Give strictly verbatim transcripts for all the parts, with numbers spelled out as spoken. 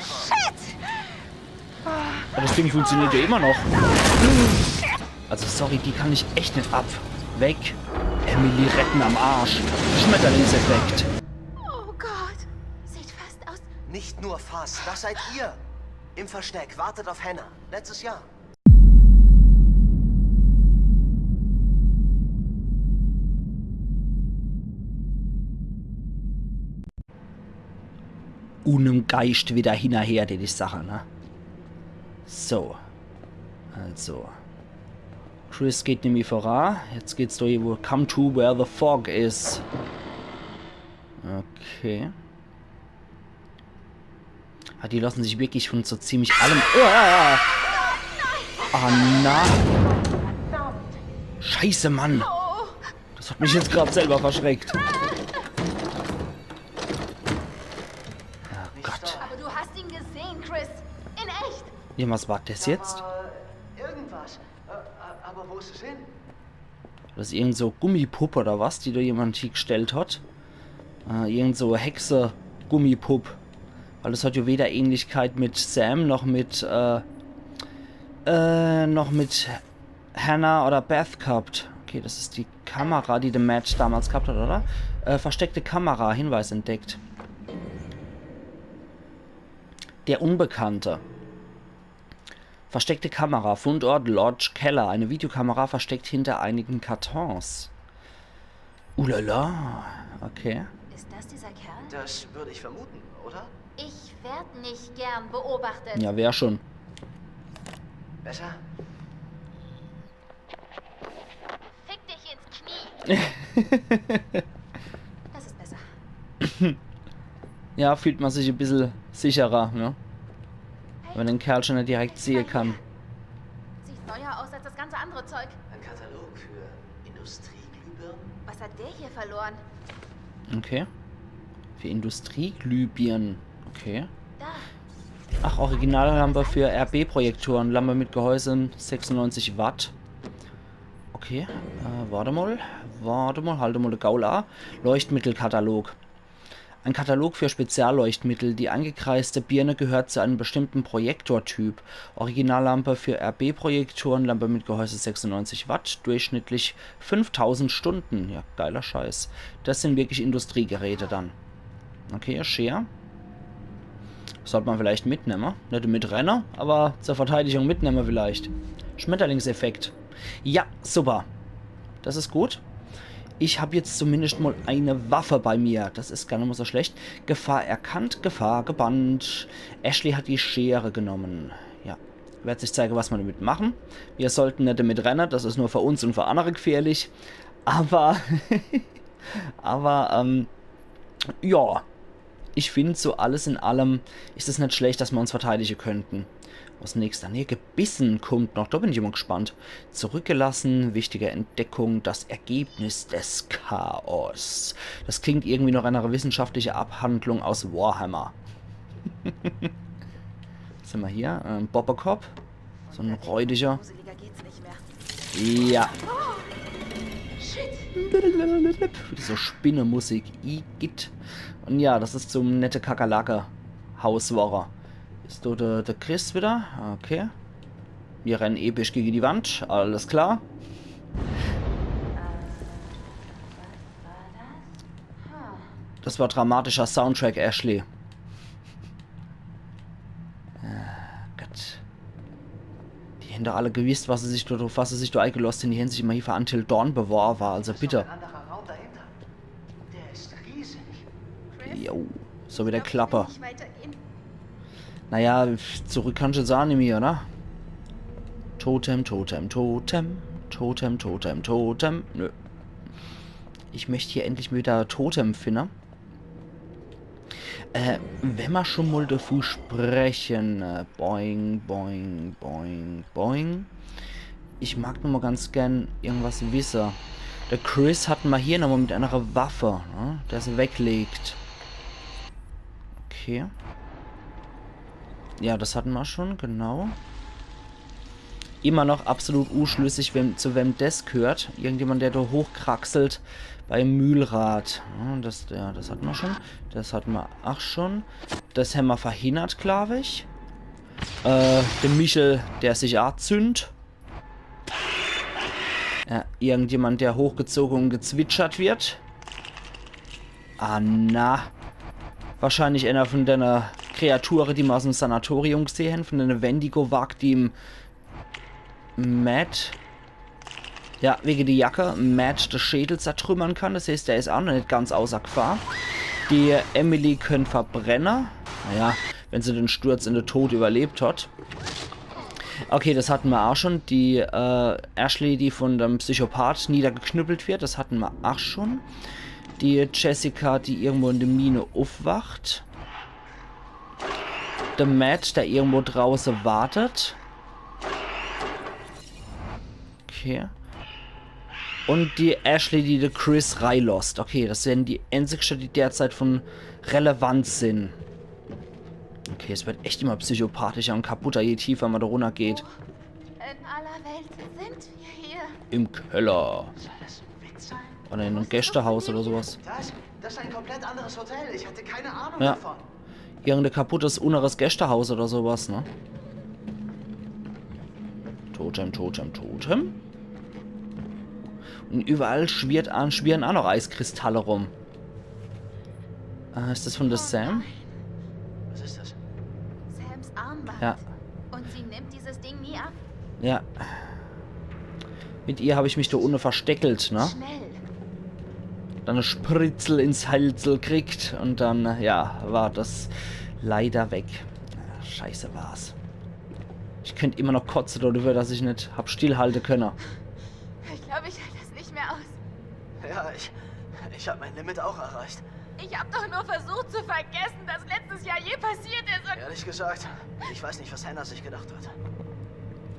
Shit! Oh, das Ding funktioniert ja immer noch. Also sorry, die kann ich echt net ab. Weg. Emily retten am Arsch. Schmetterlingseffekt. Oh Gott. Sieht fast aus. Nicht nur fast, das seid ihr. Im Versteck, wartet auf Hannah. Letztes Jahr. Unem Geischt wieder hinnerher, die, die Sache, ne? So. Also. Chris geht nimmi vora. Jetzt geht's do irgendwo. Come to where the fog is. Okay. Ah, die lassen sich wirklich von so ziemlich allem. Uah! Ah, na. Scheiße, Mann. Das hat mich jetzt grad selber verschreckt. Oh Gott. Aber du hast ihn gesehen, Chris. In echt. Ja, was war das jetzt? Aber irgendwas. Äh, äh, aber wo ist es hin? Das is irgend so Gummipupp oder was, die do jemand hiegestellt hat. Äh, irgend so Hexe-Gummipupp. Weil das hat ja weder Ähnlichkeit mit Sam noch mit, äh, äh, noch mit Hannah oder Beth gehabt. Okay, das is die Kamera, die de Matt damals gehabt hat, oder? Äh, versteckte Kamera, Hinweis entdeckt. Der Unbekannte. Versteckte Kamera, Fundort Lodge Keller. Eine Videokamera versteckt hinter einigen Kartons. Ulala, okay. Ist das dieser Kerl? Das würde ich vermuten, oder? Ich werd nicht gern beobachtet. Ja, wer schon. Besser? Fick dich ins Knie. Das ist besser. Ja, fühlt man sich e bissel sicherer, ne? Wenn man den Kerl schon net direkt sehe kann. Sieht neuer aus als das ganze andere Zeug. Ein Katalog für Industrieglühbirnen? Was hat der hier verloren? Okay. Für Industrieglühbirnen. Okay. Da. Ach, Originallampe für R B-Projektoren. Lampe mit Gehäuse, sechsundneunzig Watt. Okay, äh, wart emol. Wart emol, halt emol de Gaul a. Leuchtmittelkatalog. Ein Katalog für Spezialleuchtmittel. Die angekreiste Birne gehört zu einem bestimmten Projektortyp. Originallampe für R B-Projektoren, Lampe mit Gehäuse sechsundneunzig Watt, durchschnittlich fünftausend Stunden. Ja, geiler Scheiß. Das sind wirklich Industriegeräte dann. Okay, Schere. Sollt man vielleicht mitnemme. Net mitrenne, aber zur Verteidigung mitnemme vielleicht. Schmetterlingseffekt. Ja, super. Das is gut. Ich hab jetzt zumindest mal eine Waffe bei mir. Das is gar net mal so schlecht. Gefahr erkannt, Gefahr gebannt. Ashley hat die Schere genommen. Ja. Werd sich zeige, was man damit machen. Wir sollten net damit renne. Das is nur für uns und für andere gefährlich. Aber, aber, ähm, ja. Ich find, so alles in allem is es net schlecht, dass wir uns verteidige könnten. Was nächstes? Nee, Gebissen kommt noch. Da bin ich immer gespannt. Zurückgelassen, wichtige Entdeckung, das Ergebnis des Chaos. Das klingt irgendwie nach einer wissenschaftlichen Abhandlung aus Warhammer. Was haben wir hier? Ähm, Bobocop. So ein räudiger. Gruseliger geht's nicht mehr. Ja. Oh, shit. Wieder so Spinnemusik. Igitt. Und ja, das is zum nette Kakerlake-Haus worre. Is do der, der Chris wieder? Okay. Wir rennen episch gegen die Wand. Alles klar. Das war dramatischer Soundtrack, Ashley. Ah, Gott. Die hän doch alle gewisst, was se sich do, auf was se sich do eigelost hän. Die hän sich immerhin für Until Dawn beworbe, also bitte. Ein anderer Raum dahinter. Der ist riesig. Jo, so wie der Klappe. Nicht weitergehen. Naja, zurück kannst du jetzt auch nicht mehr, oder? Totem, Totem, Totem. Totem, Totem, Totem. Nö. Ich möcht hier endlich mal wieder Totem finde. Äh, wenn ma schon mal davon sprechen, äh, boing, boing, boing, boing. Ich mag noch mal ganz gern irgendwas wisse. Der Chris hat ma hier noch mal mit einer Waffe, ne? Der se weglegt. Okay. Ja, das hatten ma schon, genau. immer noch absolut uschlüssig, wem, zu wem des gehört. Irgendjemand, der do hochkraxelt beim Mühlrad. Ja, das, ja, das hat ma schon. Das hat ma ach schon. Das hämmer verhindert, glaub ich. Äh, de Michel, der sich ach zünd. Ja, irgendjemand, der hochgezoge und gezwitschert wird. Ah, na. Wahrscheinlich einer von dene Kreature, die ma aus dem Sanatorium gesehen haben, von dene Wendigo-Wag, die im Matt, ja, wege die Jacke, Matt de Schädel zertrümmern kann. Das heißt, der is ach noch net ganz außer Gefahr. Die Emily könnt verbrenne. Naja, wenn se den Sturz in de Tod überlebt hat. Okay, das hatten ma ach schon. Die, äh, Ashley, die von dem Psychopath niedergeknüppelt wird, das hatten ma ach schon. Die Jessica, die irgendwo in de Mine aufwacht. De Matt, der irgendwo drauße wartet. Okay. Und die Ashley, die de Chris reilost. Okay, das sind die einzigste, die derzeit von Relevanz sind. Okay, es wird echt immer psychopathischer und kaputter, je tiefer ma da runtergeht. In aller Welt sind wir hier. Im Keller. Soll das ein Witz sein? Oder in einem Gästehaus oder sowas. Das? Das ist ein komplett anderes Hotel. Ich hatte keine Ahnung Ja. davon. Irgendein kaputtes, unneres Gästehaus oder sowas, ne? Totem, Totem, Totem. Und überall schwirrt an, schwirren auch noch Eiskristalle rum. Äh, ist das von der Sam? Was ist das? Sams Armband. Ja, Und sie nimmt dieses Ding nie ab. ja. Mit ihr habe ich mich da unten versteckelt, ne? Schnell. Dann e Spritzel ins Halsel kriegt und dann, ja, war das leider weg. Scheiße war's. Ich könnt immer noch kotze darüber, dass ich net hab stillhalte könne. Ich glaube, ich halte das nicht mehr aus. Ja, ich, ich habe mein Limit auch erreicht. Ich habe doch nur versucht zu vergessen, dass letztes Jahr je passiert ist. Und Ehrlich gesagt, ich weiß nicht, was Hannah sich gedacht hat.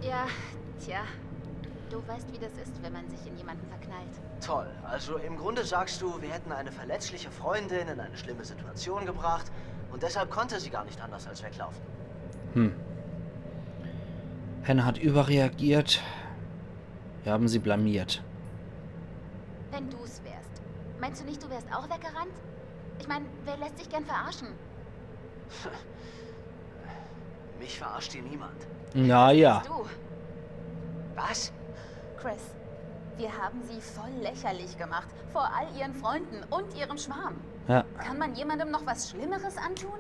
ja, tja. Du weißt, wie das ist, wenn man sich in jemanden verknallt. Toll. Also im Grunde sagst du, wir hätten eine verletzliche Freundin in eine schlimme Situation gebracht und deshalb konnte sie gar nicht anders als weglaufen. Hm. Hannah hat überreagiert. Wir haben sie blamiert. Wenn du's wärst. Meinst du nicht, du wärst auch weggerannt? Ich meine, wer lässt sich gern verarschen? Mich verarscht hier niemand. Ja, ja. Du, Was? Chris, wir haben sie voll lächerlich gemacht. Vor all ihren Freunden und ihrem Schwarm. Ja. Kann man jemandem noch was Schlimmeres antun?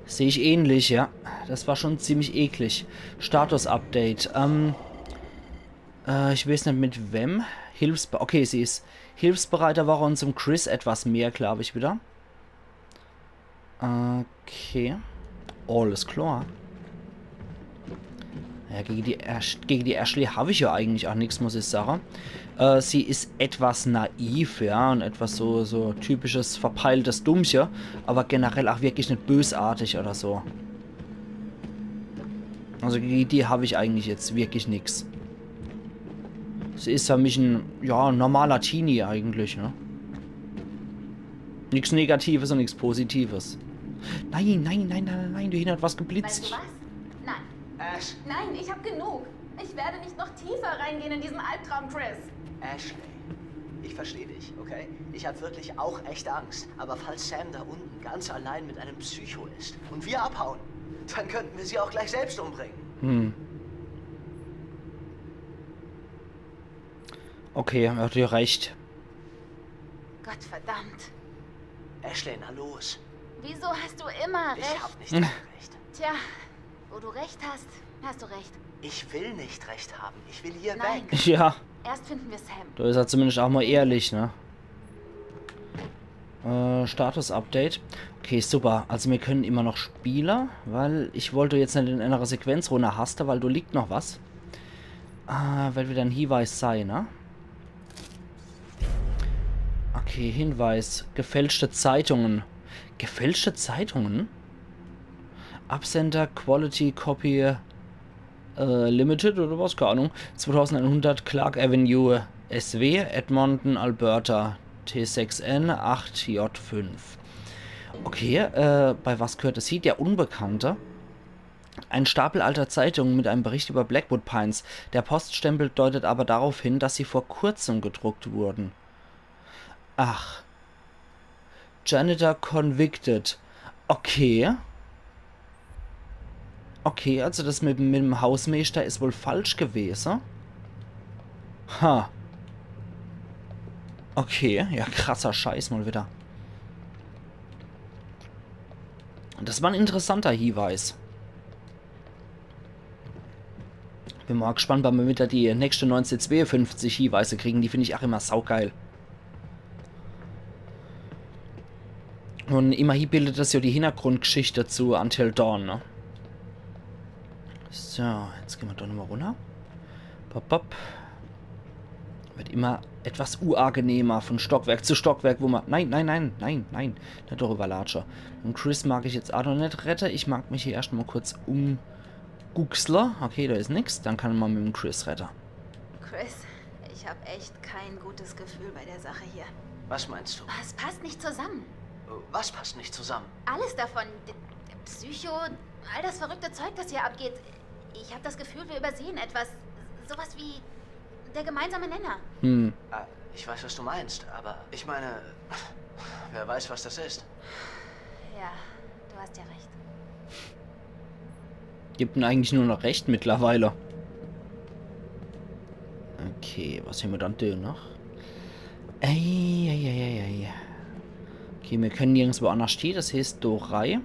Sehe ich ähnlich, ja. Das war schon ziemlich eklig. Status-Update. Ähm, äh, ich weiß nicht mit wem. Hilfsbe... Okay, sie ist hilfsbereiter, war uns um Chris etwas mehr, glaube ich, wieder. Okay. Alles klar. Ja, gegen die, Ash gegen die Ashley habe ich ja eigentlich auch nichts, muss ich sagen. Äh, sie ist etwas naiv, ja, und etwas so, so typisches verpeiltes Dummche, aber generell auch wirklich nicht bösartig oder so. Also gegen die habe ich eigentlich jetzt wirklich nichts. Sie ist für mich ein, ja, normaler Teenie eigentlich, ne? Nichts Negatives und nichts Positives. Nein, nein, nein, nein, nein, nein, da hinten hat was Weißt du geblitzt. Was? Nein. Ash, Nein, ich habe genug. Ich werde nicht noch tiefer reingehen in diesen Albtraum, Chris. Ashley, ich verstehe dich, okay? Ich habe wirklich auch echt Angst. Aber falls Sam da unten ganz allein mit einem Psycho ist und wir abhauen, dann könnten wir sie auch gleich selbst umbringen. Hm. Okay, er hat ja recht. Gott verdammt. Ashley, na los. Wieso hast du immer Ich recht? Habe nicht immer recht. Tja, wo du recht hast, hast du recht. Ich will nicht recht haben. Ich will hier Nein. Weg. Ja, Erst finden wir Sam. da ist er zumindest auch mal ehrlich, ne? Äh, Status-Update. Okay, super. Also wir können immer noch spielen, weil ich wollte jetzt nicht in einer Sequenz runterhaste, weil da liegt noch was. Ah, wird wieder ein Hinweis sein, ne? Okay, Hinweis. Gefälschte Zeitungen. Gefälschte Zeitungen? Absender Quality Copy äh, Limited oder was? Keine Ahnung. Zweitausendeinhundert Clark Avenue S W, Edmonton, Alberta. T sechs N acht J fünf. Okay, äh, bei was gehört das hier? Der Unbekannte. Ein Stapel alter Zeitungen mit einem Bericht über Blackwood Pines. Der Poststempel deutet aber darauf hin, dass sie vor kurzem gedruckt wurden. Ach. Janitor convicted. Okay. Okay, also das mit, mit dem Hausmeister is wohl falsch gewese. Ha. Okay, ja, krasser Scheiß mal wieder. Das war ein interessanter Hinweis. Bin mal gespannt, wann wir wieder die nächste neunzehnhundertzweiundfünfzig Hinweise kriegen. Die finde ich auch immer saugeil. Und immerhin bildet das ja die Hintergrundgeschichte zu Until Dawn, ne? So, jetzt gehen wir da nochmal runter. Pop, pop. Wird immer etwas unangenehmer von Stockwerk zu Stockwerk, wo man... Nein, nein, nein, nein, nein. Nicht darüber latsche. Und Chris mag ich jetzt auch noch nicht rette. Ich mag mich hier erst mal kurz umgucksle. Okay, da is nix. Dann kann man mit dem Chris rette. Chris, ich habe echt kein gutes Gefühl bei der Sache hier. Was meinst du? Es passt nicht zusammen. Was passt nicht zusammen? Alles davon. D- Psycho, all das verrückte Zeug, das hier abgeht. Ich habe das Gefühl, wir übersehen etwas. Sowas wie der gemeinsame Nenner. Ah, ich weiß, was du meinst, aber ich meine, wer weiß, was das ist. Ja, du hast ja recht. Gibt ihm eigentlich nur noch recht mittlerweile. Okay, was haben wir dann da noch? Ei, ei, ei, ei, ei. Okay, wir können nirgendwo anders stehen, das heißt, da rein.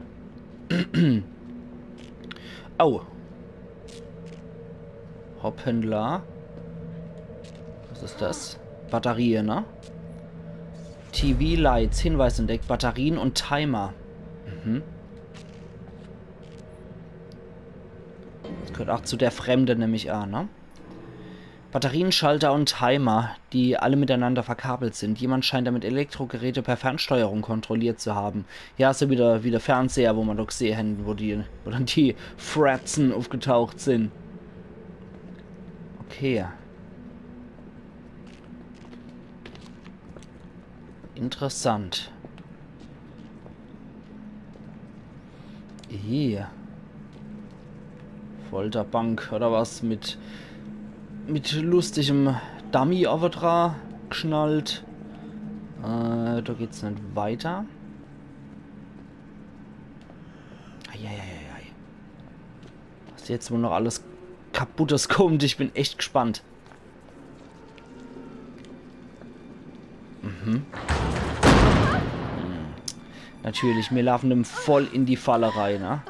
Oh. Hoppala. Was ist das? Batterie, ne? T V-Lights, Hinweis entdeckt, Batterien und Timer. Mhm. Das gehört auch zu der Fremde, nehme ich an, ne? Batterien, Schalter und Timer, die alle miteinander verkabelt sind. Jemand scheint damit Elektrogeräte per Fernsteuerung kontrolliert zu haben. Ja, so wie der, wie der Fernseher, wo man doch gesehen haben, wo die, wo dann die Fratzen aufgetaucht sind. Okay. Interessant. Hier. Folterbank oder was mit, mit lustigem Dummy-Avatar geschnallt. Äh, da geht's nicht weiter. Eieieiei. Was jetzt wohl noch alles Kaputtes kommt, ich bin echt gespannt. Mhm. Hm. Natürlich, mir laufen dem voll in die Falle rein, ne?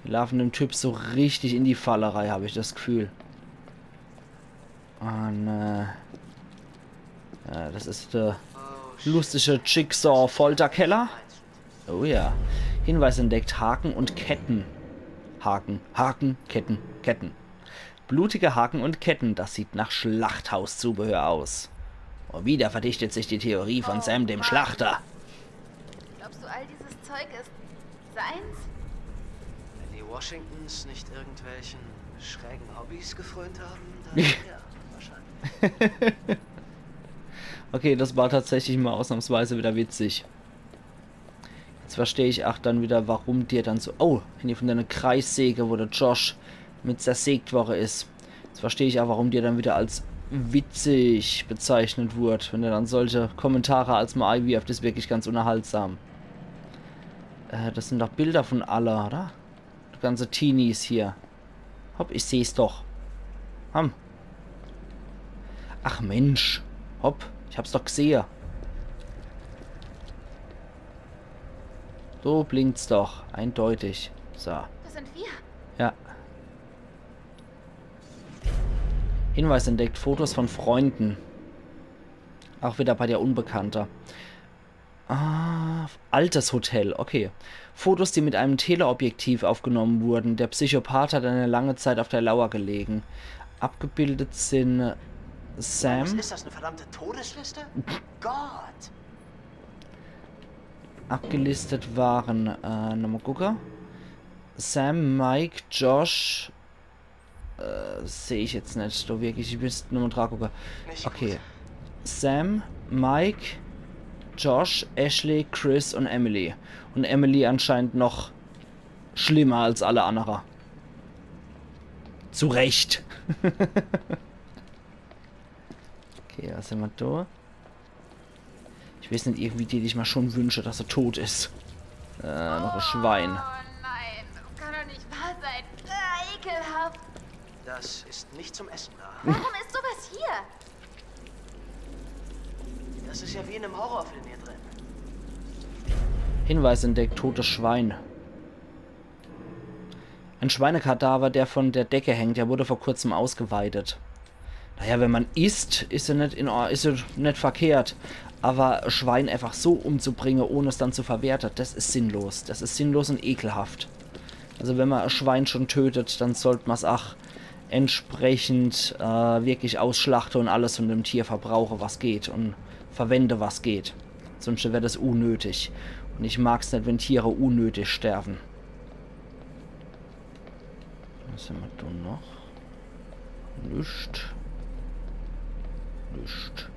Wir laufen dem Typ so richtig in die Falle rein, habe ich das Gefühl. Und, äh, ja, das ist der lustige Jigsaw-Folterkeller. Oh ja. Hinweis entdeckt, Haken und Ketten. Haken, Haken, Ketten, Ketten. Blutige Haken und Ketten, das sieht nach Schlachthauszubehör aus. Und wieder verdichtet sich die Theorie von Sam, dem Schlachter. Glaubst du, all dieses Zeug ist seins? Wenn die Washingtons nicht irgendwelchen schrägen Hobbys gefrönt haben, dann ja, wahrscheinlich. Okay, das war tatsächlich mal ausnahmsweise wieder witzig. Jetzt verstehe ich auch dann wieder, warum dir dann so... Oh, hier von deiner Kreissäge, wo der Josh mit zersägt worden ist. Jetzt verstehe ich auch, warum dir dann wieder als witzig bezeichnet wurde, wenn du dann solche Kommentare als mal einwirft, ist wirklich ganz unterhaltsam. Äh, das sind doch Bilder von alle, oder? Die ganze Teenies hier. Hopp, ich seh's doch. Ham. Ach Mensch. Hopp, ich hab's doch gesehe. So blinkt's doch. Eindeutig. So. Das sind wir. Ja. Hinweis entdeckt. Fotos von Freunden. Auch wieder bei der Unbekannte. Ah, altes Hotel. Okay. Fotos, die mit einem Teleobjektiv aufgenommen wurden. Der Psychopath hat eine lange Zeit auf der Lauer gelegen. Abgebildet sind Was Sam. Ist das, eine verdammte Todesliste? Gott! Abgelistet waren, äh, nochmal gucke. Sam, Mike, Josh. Äh, sehe ich jetzt nicht so wirklich. Ich müsste nochmal dran gucken. Nicht Okay. Gut. Sam, Mike, Josh, Ashley, Chris und Emily. Und Emily anscheinend noch schlimmer als alle annere. Zu Recht. Okay, was hämmer do? Ich weeß net, irgendwie dät ich mer schun wünsche, dass er tot is. Äh, noch e Schwein. Oh nein, das kann doch nicht wahr sein. Äh, ekelhaft. Das ist nicht zum Essen, Lara. Warum ist sowas hier? Das ist ja wie in einem Horrorfilm hier drin. Hinweis entdeckt, totes Schwein. Ein Schweinekadaver, der von der Decke hängt, der wurde vor kurzem ausgeweidet. Naja, wenn man isst, is er net in Or-, is er net verkehrt. Aber e Schwein einfach so umzubringe, ohne es dann zu verwerte, das is sinnlos. Das is sinnlos und ekelhaft. Also wenn man e Schwein schon tötet, dann sollt man's ach entsprechend, äh, wirklich ausschlachte und alles von dem Tier verbrauche, was geht, und verwende, was geht. Sonst wär das unnötig. Und ich mag's net, wenn Tiere unnötig sterben. Was hämmer do noch? Nüscht. Nüscht.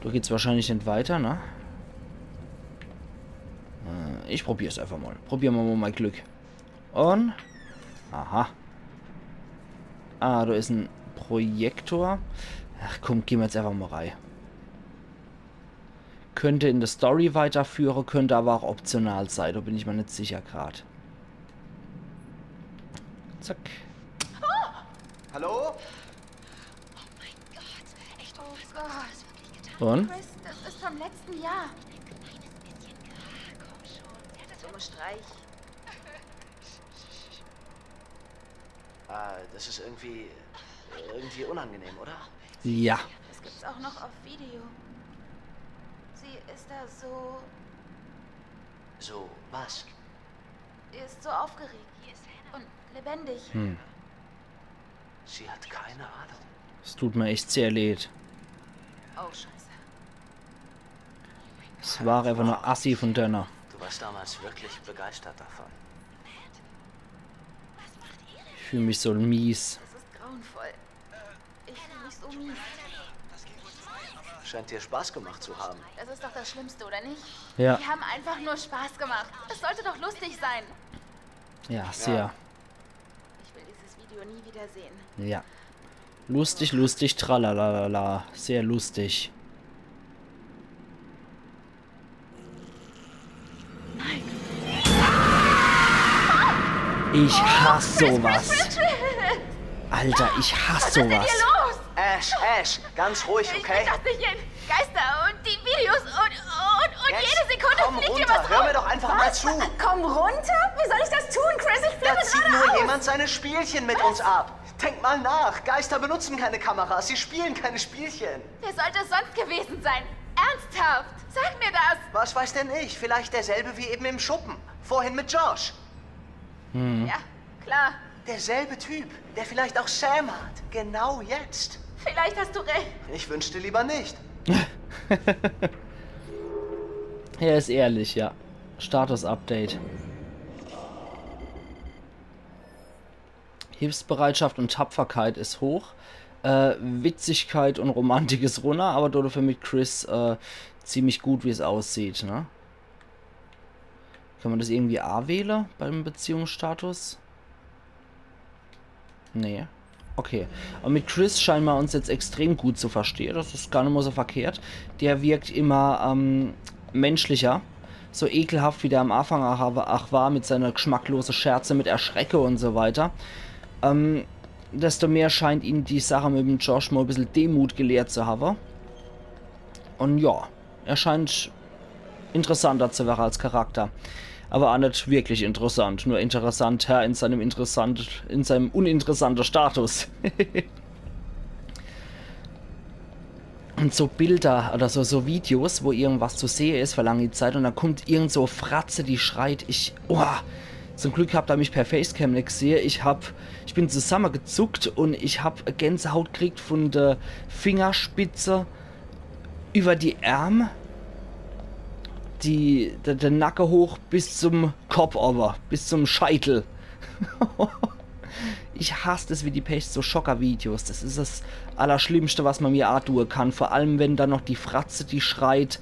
Do geht's wahrscheinlich net weiter, ne? Äh, ich probier's einfach mal. Probiere mer mal mei Glück. Und? Aha. Ah, do is en Projektor. Ach komm, geh mer jetzt einfach mal rei. Könnte in der Story weiterführe, könnte aber auch optional sei, do bin ich mer net sicher grad. Zack. Hallo? Oh mein Gott. Echt, oh Gott. Und? Chris, das ist vom letzten Jahr. Ein kleines bisschen. Ah, komm schon. Ja, das Dumme Streich. Ah, das ist irgendwie, irgendwie unangenehm, oder? Ja. Das gibt's auch noch auf Video. Sie ist da so. So was? Sie ist so aufgeregt und lebendig. Hm. Sie hat keine Ahnung. Es tut mir echt sehr leid. Oh, Scheiße. Es war einfach nur assi von denne. Du warst damals wirklich begeistert davon. Ich fühl mich so mies. Das ist grauenvoll. Ich fühl mich so mies. Scheint dir Spaß gemacht zu haben. Das ist doch das Schlimmste, oder nicht? Ja. Wir haben einfach nur Spaß gemacht. Es sollte doch lustig sein. Ja, sehr. Ich will dieses Video nie wieder sehen. Ja. Lustig, lustig, tralalala. Sehr lustig. Ich hass sowas. Alter, ich hass sowas. Ash, Ash, ganz ruhig, okay? Ich krieg das nicht hin. Geister und die Videos und, und, und jede Sekunde fliegt hier was rum. Hör mir doch einfach mal zu. Komm runter? Wie soll ich das tun, Chris? Ich flippe gerade aus. Da zieht nur jemand seine Spielchen mit uns ab. Denk mal nach. Geister benutzen keine Kameras. Sie spielen keine Spielchen. Wer sollte es sonst gewesen sein? Ernsthaft? Sag mir das. Was weiß denn ich? Vielleicht derselbe wie eben im Schuppen. Vorhin mit Josh. Hm. Ja, klar. Derselbe Typ, der vielleicht auch Sam hat. Genau jetzt. Vielleicht hast du recht. Ich wünschte lieber nicht. Er ist ehrlich, ja. Status-Update. Hilfsbereitschaft und Tapferkeit is hoch. Äh, Witzigkeit und Romantik is runner, aber dodefür mit Chris, äh, ziemlich gut, wie's aussieht, ne? Kann man das irgendwie awähle beim Beziehungsstatus? Nee. Okay. Aber mit Chris scheinen mer uns jetzt extrem gut zu verstehe. Das is gar net mal so verkehrt. Der wirkt immer, ähm, menschlicher. So ekelhaft, wie der am Anfang ach, ach war mit seiner geschmacklose Scherze, mit Erschrecke und so weiter. Ähm, desto mehr scheint ihn die Sache mit dem Josh mal e bissel Demut gelehrt zu habe. Und ja, er scheint interessanter zu wäre als Charakter. Aber ach net wirklich interessant, nur interessanter in seinem interessant, in seinem uninteressante Status. Und so Bilder oder so, so Videos, wo irgendwas zu sehe is für lange Zeit und dann kommt irgend so Fratze, die schreit, ich, oah, zum Glück habt er mich per Facecam net gesehe. Ich hab, ich bin zusammegezuckt und ich hab Gänsehaut gekriegt von der Fingerspitze über die Ärm, die, der, der Nacke hoch bis zum Kopp, aber bis zum Scheitel. Ich hass das wie die Pest, so Schocker-Videos. Das is das Allerschlimmste, was man mir antue kann. Vor allem, wenn dann noch die Fratze, die schreit,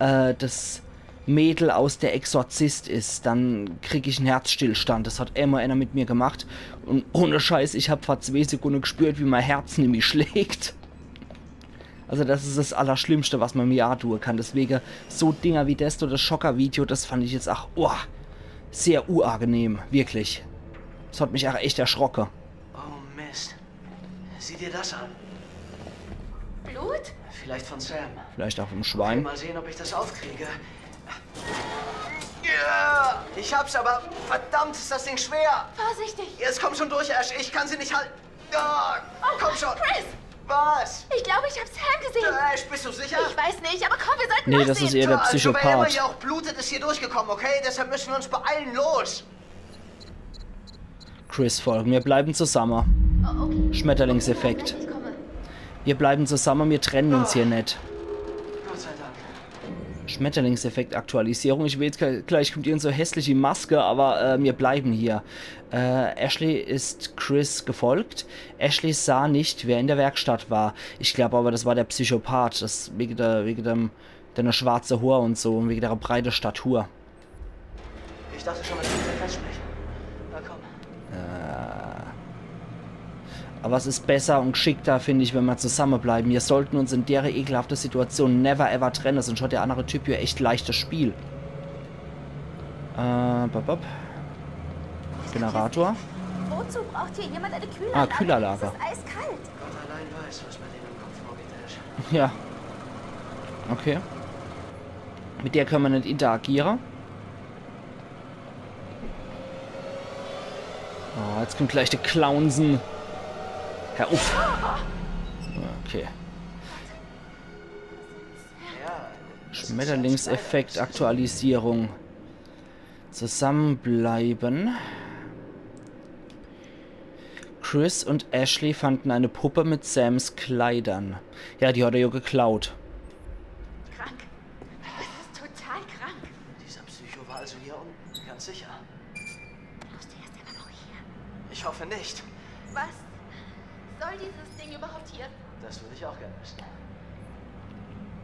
äh, das, Mädel aus Der Exorzist is, dann krieg ich en Herzstillstand. Das hat emol ener mit mir gemacht. Un ohne Scheiß, ich hab vor zwee Sekunde gspürt, wie mei Herz nimmi schlägt. Also das is das Allerschlimmste, was ma mir antue kann. Deswege so Dinger wie des oder das Schocker-Video, das fand ich jetzt ach, oh, sehr uagenehm, wirklich. Das hat mich ach echt erschrocke. Oh Mist. Sieh dir das an. Blut? Vielleicht von Sam. Vielleicht auch vom Okay, Schwein. Mal sehen, ob ich das aufkriege. Ja, ich hab's, aber verdammt, ist das Ding schwer. Vorsichtig. Jetzt komm schon durch, Ash. Ich kann sie nicht halten. Ja, komm schon. Chris, Was? ich glaube, ich habe Sam gesehen. Ash, bist du sicher? Ich weiß nicht, aber komm, wir sollten Nee, nachsehen. das ist eher der Also, wer immer Psychopath. Hier auch blutet, ist hier durchgekommen, okay? Deshalb müssen wir uns beeilen. Los. Chris folgen. Wir bleiben zusammen. Oh, okay. Schmetterlingseffekt. Moment, ich komme. Wir bleiben zusammen, wir trennen uns hier net. Gott sei Dank. Schmetterlingseffekt Aktualisierung. Ich weiß, gleich kommt irgend so hässliche Maske, aber äh, wir bleiben hier. Äh, Ashley ist Chris gefolgt. Ashley sah nicht, wer in der Werkstatt war. Ich glaube aber, das war der Psychopath. Das wegen der, wegen dem, der schwarze Hoor und so und wegen der breite Statur. Ich dachte schon, man könnte Fest sprechen. Na komm. Aber es ist besser und geschickter, finde ich, wenn wir zusammenbleiben. Wir sollten uns in dere ekelhafte Situation never ever trennen, sonst hat der andere Typ hier echt leichtes Spiel. Äh, bop, bop. Generator. Wozu braucht hier jemand eine Kühlanlage? Ah, Kühlanlage. Es ist eiskalt. Gott allein weiß, was bei denen im Kopf vorgeht, Ash. Ja. Okay. Mit der können wir nicht interagieren. Oh, jetzt kommt gleich der Clownsen. Hör auf. Okay. Ja, Schmetterlingseffekt Aktualisierung. Zusammenbleiben. Chris und Ashley fanden eine Puppe mit Sams Kleidern. Ja, die hat er ja geklaut. Krank. Das ist total krank. Dieser Psycho war also hier unten, ganz sicher. Muss der ist immer noch hier. Ich hoffe nicht. Was soll dieses Ding überhaupt hier? Das würde ich auch gerne wissen.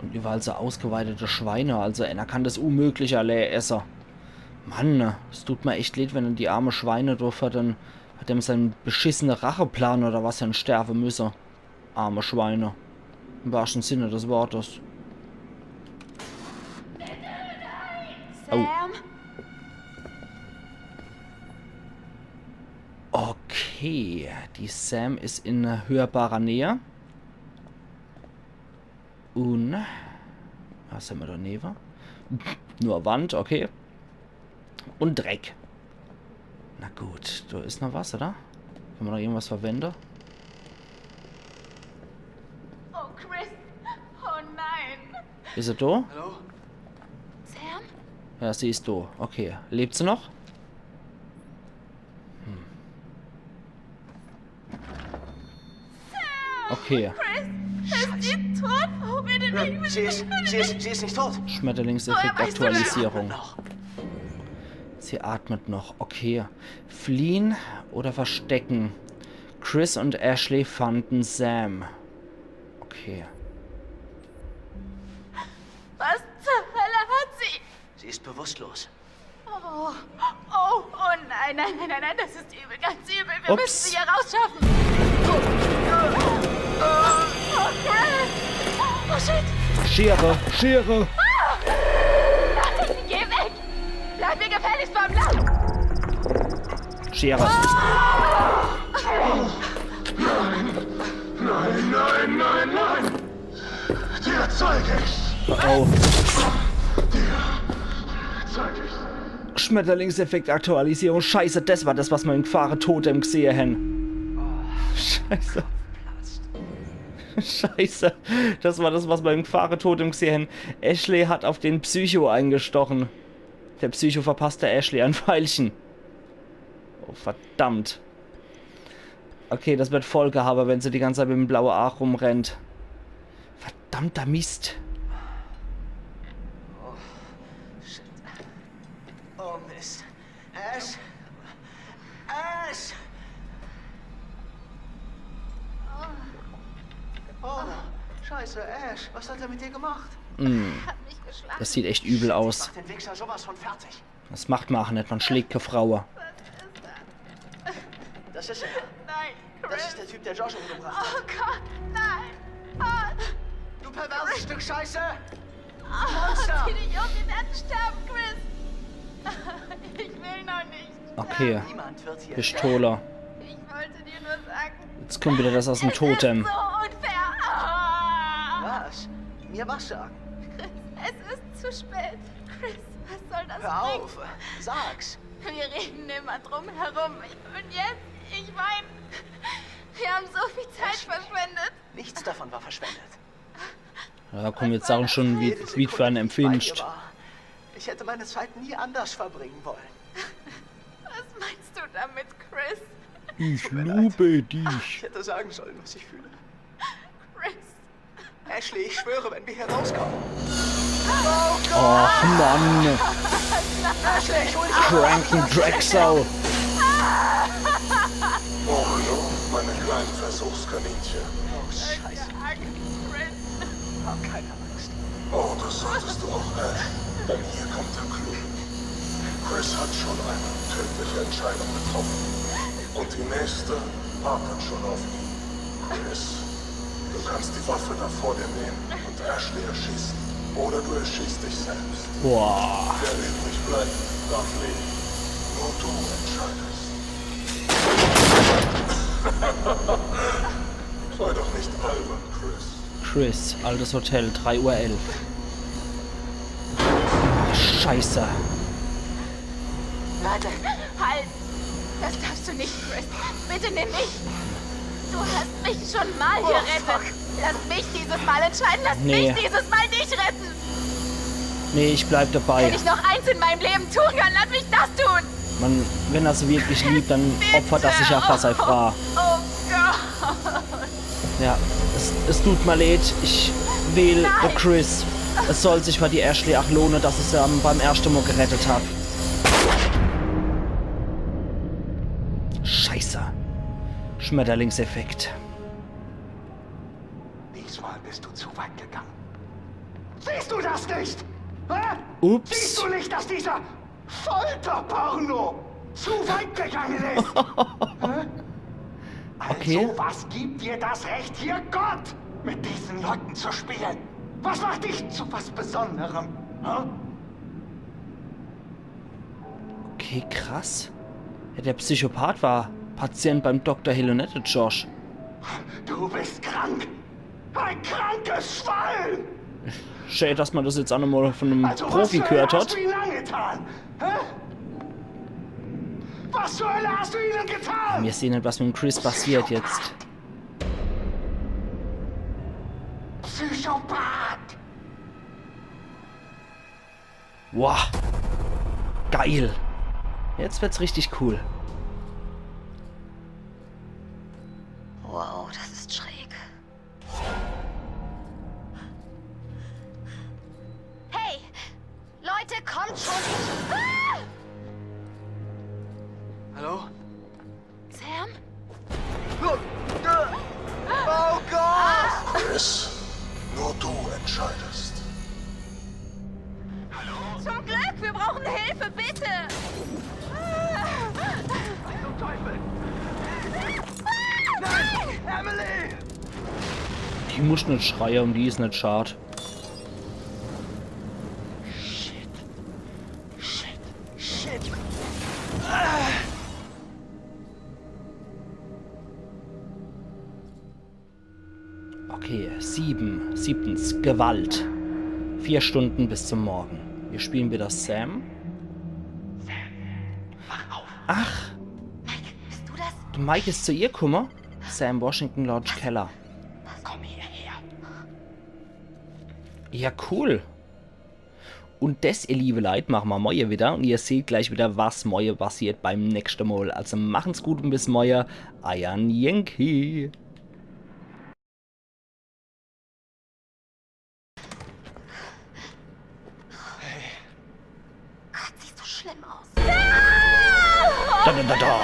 Und überall so ausgeweidete Schweine, also einer kann das unmöglich alle esse. Mann, es tut mir echt leid, wenn die arme Schweine do für den, für dem sein beschissene Racheplan oder was hen sterbe müsse. Arme Schweine. Im wahrsten Sinne des Wortes. Oh. Sam? Okay, die Sam ist in hörbarer Nähe. Und was haben wir daneben? Nur Wand, okay. Und Dreck. Na gut, da ist noch was, oder? Kann man noch irgendwas verwenden? Oh, Chris. Oh nein. Ist er da? Hallo? Sam? Ja, sie ist da. Okay. Lebt sie noch? Okay. Chris? Ist sie tot? Oh, bitte nicht. Sie ist, sie ist, sie ist nicht tot. Schmetterlingseffekt Woher weißt du das? Aktualisierung. Noch. Sie atmet noch. Okay. Fliehen oder verstecken? Chris und Ashley fanden Sam. Okay. Was zur Hölle hat sie? Sie ist bewusstlos. Oh, oh, oh nein, nein, nein, nein, nein, das ist übel, ganz übel. Wir Ups. Müssen sie hier rausschaffen. Oh, Chris. Oh, shit. Schere, Schere. Nein, geh weg. Bleib mir gefälligst vom Leib. Schere. Nein, nein, nein, nein! Dir zeig ich's! Oh. Zeig ich's! Schmetterlingseffekt Aktualisierung. Scheiße, das war das, was ma im Gefahretotem gesehe hen. Scheiße. Scheiße. Das war das, was ma im Gefahretotem gesehe hen. Ashley hat auf den Psycho eingestochen. Der Psycho verpasst der Ashley ein Pfeilchen. Oh, verdammt. Okay, das wird Folge haben, wenn sie die ganze Zeit mit dem blauen Aach rumrennt. Verdammter Mist. Oh, Mist. Ash! Ash! Oh, Scheiße, Ash, was hat er mit dir gemacht? Hat mich geschlagen. Das sieht echt übel aus. Mach den Wichser sowas von fertig. Das macht ma ach net, ma schlägt kä Fraue. Das ist er. Nein, Chris. Das ist der Typ, der Josh umgebracht hat. Oh Gott, nein. Oh. Du perverses Stück Scheiße. Oh, zieh dich um, wir werden sterben, Chris. Ich will noch nicht. Okay. Niemand wird hier Pistole. Ich wollte dir nur sagen, jetzt kommt wieder das aus dem Totem. Es ist so unfair. Ah. Was? Mir was sagen? Chris, es ist zu spät. Chris, was soll das bringen? Hör auf, sag's. Wir reden immer drum herum. Und jetzt, ich meine, wir haben so viel Zeit verschwendet. Nichts davon war verschwendet. Ja, komm, jetzt sag schon, wie, wie für ein Empfinden. Ich hätte meine Zeit nie anders verbringen wollen. Was meinst du damit, Chris? Ich liebe dich. Ich hätte sagen sollen, was ich fühle. Chris. Ashley, ich schwöre, wenn wir hier rauskommen. Oh Gott! Ach Mann! Ashley, ich hol dich hier raus! Cranken Drecksau! Mario, meine kleinen Versuchskaninchen. Oh, Scheiße. Hab keine Angst. Oh, das solltest du auch, Ash. Denn hier kommt der Clou. Chris hat schon eine tödliche Entscheidung getroffen. Und die nächste wartet schon auf ihn. Chris, du kannst die Waffe da vor dir nehmen und Ashley erschießen. Oder du erschießt dich selbst. Boah. Wer übrig bleibt, darf leben. Nur du entscheidest. Sei doch nicht albern, Chris. Chris, Altes Hotel, drei Uhr elf. Scheiße. Warte, halt! Das darfst du nicht, Chris. Bitte nimm mich. Du hast mich schon mal gerettet. Lass mich dieses Mal entscheiden. Lass mich dieses Mal dich retten. Nee, ich bleib dabei. Wenn ich noch eins in meinem Leben tun kann, lass mich das tun. Mann, wenn er se wirklich liebt, dann opfert er sich ja für sei Fraa. Oh Gott. Ja, es, es tut mir leid, ich wähl de Chris. Es soll sich für die Ashley ach lohne, dass ich se am, beim erschte Mol gerettet hab. Scheiße. Schmetterlingseffekt. Diesmal bist du zu weit gegangen. Siehst du das nicht? Hä? Ups. Siehst du nicht, dass dieser Folterporno zu weit gegangen ist. Hä? Okay. Also, was gibt dir das Recht, hier Gott mit diesen Leuten zu spielen? Was macht dich zu was Besonderem? Hä? Okay, krass. Ja, der Psychopath war Patient beim Doktor Hill und net de Josh. Du bist krank. Ein krankes Schwein! Schää, dass ma das jetzt ach nochmol von nem Profi gehört hat. Also, was zur Hölle hast du ihnen angetan? Hä? Was zur Hölle hast du ihnen getan? Mir sehn net, was mit dem Chris passiert jetzt. Psychopath! Wow. Geil. Jetzt wird's richtig cool. Wow, das ist schräg. Hey! Leute, kommt schon! Ah! Hallo? Sam? Oh Gott! Chris, nur du entscheidest. Zum Glück, wir brauchen Hilfe, bitte! Was zum Teufel? Nein! Emily! Die muss net schreie, um die is net schad. Shit. Shit. Shit. Ah. Okay, sieben. Siebtens, Gewalt. Vier Stunden bis zum Morgen. Wir spielen wieder Sam. Sam, wach auf. Ach. Mike, bist du das? De Mike is zu ihr kumme. Sam Washington, Lodge Keller. Komm hierher. Ja, cool. Und des, ihr liebe Leit, mache ma morje wieder. Und ihr seht gleich wieder, was morje passiert beim nächschte Mol. Also machen's gut und bis morje. Eier Yankee. Gott, siehst du schlimm aus. Da, da, da, da.